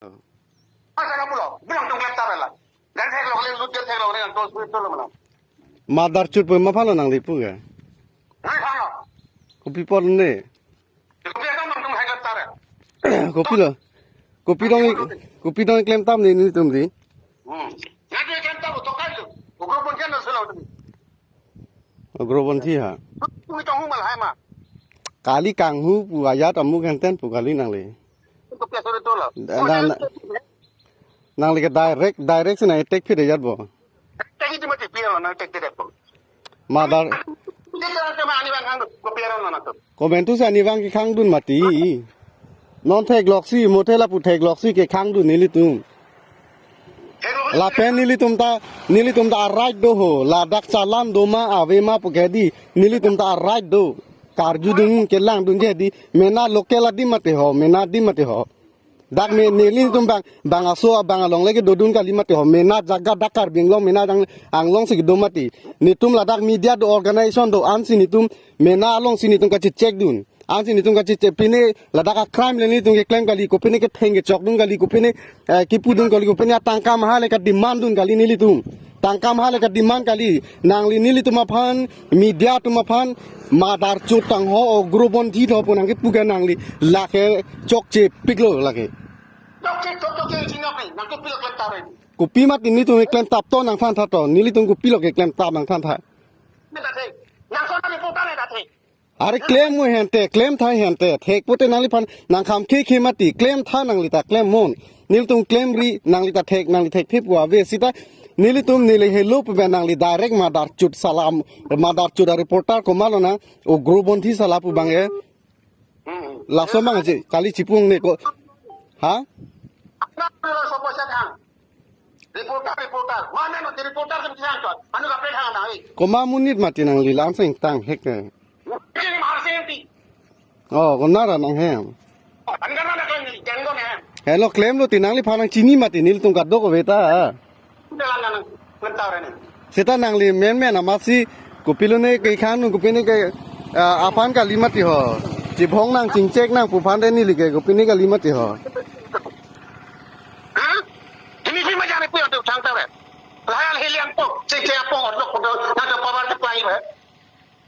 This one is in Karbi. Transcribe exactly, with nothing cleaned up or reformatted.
Masa kapulo, bilang tong klem tap la. Dan theklong le, lut dan theklong le, nang tos lut lo mana. Madarchut pu ma aphan lo nangli pu ke? Nang aphan lo. Kopi apot ne? Kopi atum nang tum hai klem tap. Kopilo? Kopi dong, kopi dong klem tap ne nelitum di? Hmm. Nang tu klem tap, to kai lo. Ugrobonthi na selo tu. Ugrobonthi ha. Tumi tong hu ma lahai ma. Kali kanghu pu ajat amu kanten pu kali nangli. Kopi asore to lo. Da-, da-, nangli ke direct, direct si nang attack phit ajat bo. Attack itu mati pi aro nang attack direct bo. Madar. Dia tu orang tu ma ani bang hang kopi aro nang tu. Komentu si ani bang kekhang dun mati. Non theklok si, mo thela pu theklok si kekhang dun nelitum. Lapen nelitum ta, nelitum ta a-right do ho, ladak chalan do ma, ave ma pu ke di, nelitum ta a-right do. Karju dun, kelang dun ke di, mena local adim mati ho, mena adim mati ho. Dak me nelitum bang, bang aso, bang along le kedo dun kali mati ho, mena jaga dak Karbi Anglong, mena jang Anglong si kedo mati. Netum ladak media do organization do ansi netum, mena along si netum kachichek dun. Ansi netum kachichek pine ladak a-crime le netum keklem kali, kopine ketheng kechok dun kali, kopine, eh, kipu dun kali, kopine tangka maha le ka-demand dun kali nelitum. Tangka maha le ka-demand kali. Nangli nelitum aphan, media atum aphan, madarchut tang ho, ugrobonthi tho pu nang kipu ke nangli, lake chokche pik lo lake. Chokche, chok, chokche, chinok ni, nang kopilo klem tap re. Kopi mati netum klem tap to nangthan tha to, nelitum kopilo keklem tap nangthan tha. Nang ta thek, nang son reporter nang ta thek. Are klem mo hente, klem tha hente, thek pote nangliphan nangkham khekhe mati, klem tha nangli ta klem mon. Nelitum klemri, nangli ta thek, nangli thekthe pu ave seta, nelitum neli helo pu be nangli direct madarchut salam, madarchut a-reporter komat lo na, ugrobonthi sala pu bang e. Hmm. Laso bang je, kali chipung ne ko. Ha? Reporter, reporter. Mana no reporter kan kisang kot. Anu kape thang na, eh. Komat amonit mati nangli la-an seng tang hek ne. Ini mahal senti. Oh, konat ra nanghem. Oh, tanggal mana kan ni, jangan ne. Helo klem lo ti nangliphan nangchini mati nelitum kadokave ta. Dalam nang mentar ini. Seta nangli menmen amatsi kopilo ne kekhang dun kopine ke, ah, aphan kali mati ho. Chibhong nang chingchek nang pu aphan de neli ke kopine kali mati ho.